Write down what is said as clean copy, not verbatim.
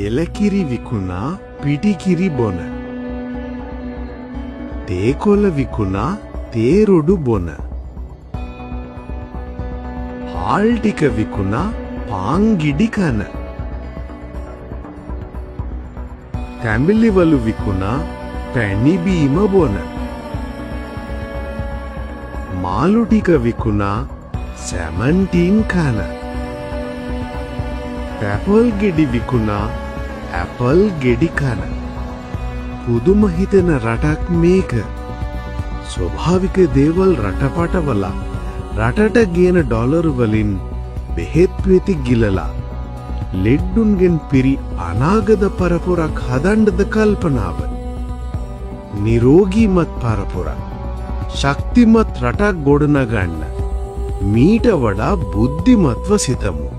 එලකිරි විකුණා පිටිකිරි බොන. තේකොළ විකුණා තේරොඩු බොන. හාල් ටික විකුණා පාන් ගෙඩි කන. තැඹිලි වලු විකුණා පැණි බීම බොන. මාළු ටික විකුණා සැමන් ටින් කන. පැපල් ගෙඩි විකුණා ඇපල් ගෙඩි කන. පුදුම හිතෙන රටක් මේක. ස්වභාවික දේවල් රට පටවලා, රටට ගේන ඩොලර් වලින් බෙහෙත් පෙති ගිලලා, ලෙඩ්ඩුන්ගෙන් පිරි අනාගත පරපුරක් හදන්නද කල්පනාව? නිරෝගීමත් පරපුරක්, ශක්තිමත් රටක් ගොඩනගන්න මීට වඩා බුද්ධිමත්ව සිතමු.